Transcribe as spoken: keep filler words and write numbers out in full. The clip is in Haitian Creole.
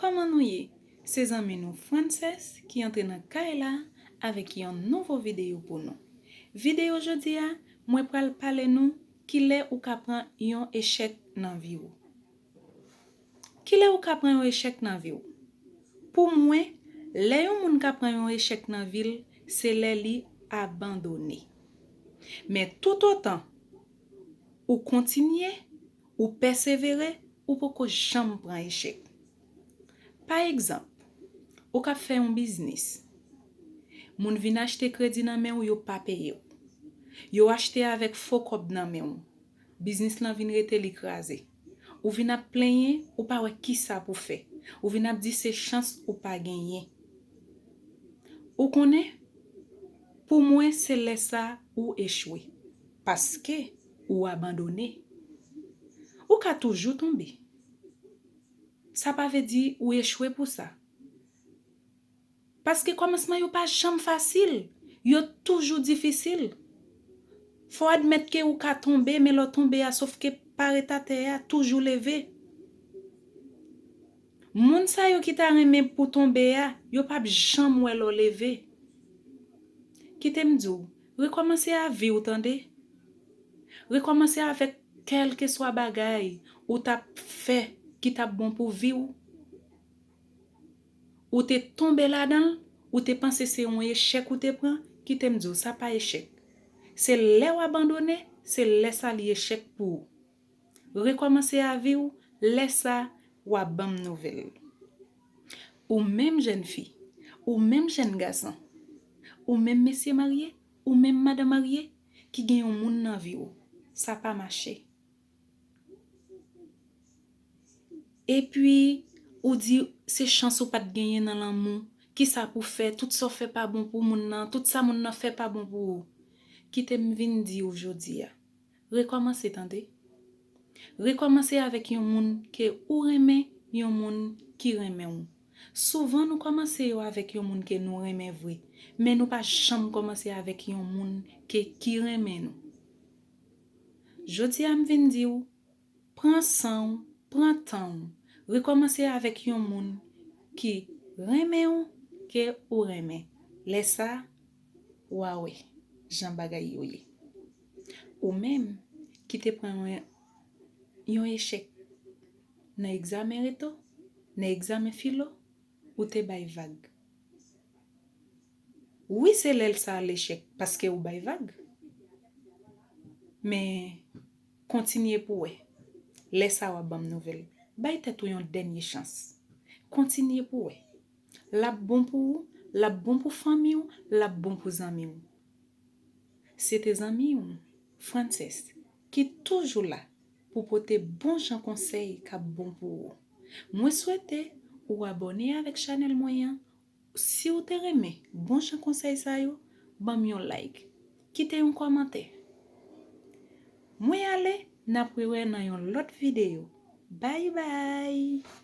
Kòman nou ye? Se zanmi nou Frances ki antre nan kay la avèk yon nouvo videyo pou nou. Videyo jodi a, mwen pral pale nou kilè ou ka pran yon echèk nan vi w. Kilè ou ka pran yon echèk nan vi w? Pou mwen, lè yon moun ka pran yon echèk nan vi l, se lè li abandone. Men toutotan ou kontinye, ou pèsevere, ou poko janm pran echèk. Pa egzanp, ou k ap fè yon biznis. Moun vin achte kredi nan men w, yo pa peye w. Yo achte avèk fo kòb nan men w. Biznis lan vin rete li kraze. Ou vin ap plenyen, ou pa wè kisa pou fè. Ou vin ap di se chans ou pa genyen. Ou konnen, pou mwen, se lè sa ou echwe. Paske ou abandone. Ou ka toujou tonbe. Sa pa vle di ou echwe pou sa. Paske kòmansman yo pa janm fasil. Yo toujou difisil. Fò admèt ke ou ka tonbe, men lè w tonbe a, sòf ke pa ret atè a, toujou leve. Moun sa yo ki ta renmen pou tonbe a, yo p ap janm wè lè w leve. Kite m di w, rekòmanse a vi w, tande. Rekòmanse avèk kèlkeswa bagay ou t ap fè ki t ap bon pou vi w. Ou te tonbe ladan l, ou te panse se yon echèk ou te pran, kite m di w, sa pa echèk. Se lè w abandone, se lè sa li echèk pou ou. Rekòmanse a vi w, lè sa w a ban m nouvèl. Ou menm jèn fi, ou menm jèn gason, ou menm mesye marye, ou menm madan marye ki gen yon moun nan vi w, sa pa mache. Epi, ou di se chans ou pa t genyen nan lanmou, kisa pou fè, tout sa w fè pa bon pou moun nan, tout sa moun nan fè pa bon pou ou. Kite m vin di w jodi a, rekòmanse, tande. Rekòmanse avèk yon moun ke ou renmen, yon moun ki renmen w. Souvan nou kòmanse yo avèk yon moun ke nou renmen vre, men nou pa janm kòmanse avèk yon moun ke, ki renmen nou. Jodi a m vin di w, pran san w, pran tan w, rekòmanse avèk yon moun ki renmen w, ke ou renmen. Lè sa, w a wè jan bagay yo ye. Ou menm ki te pran yon, yon echèk nan egzamen reto, nan egzamen filo, ou te bay vag. Wi, se lè l sa lechèk, paske ou bay vag. Men, kontinye pou wè. Lè sa w ap ban m nouvèl. Bay tèt ou yon dènye chans. Kontinye pou wè. L ap bon pou ou, l ap bon pou fanmi w, l ap bon pou zanmi w. Se te zanmi w, Frances, ki toujou la pou pote bon jan konsèy k ap bon pou ou. Mwen swete ou abòne avèk chanèl mwen an. Si w te renmen bon jan konsèy sa yo, ban m yon like. Kite yon kòmantè. Mwen ale, n ap rewè nan yon lòt videyo. Bye bye!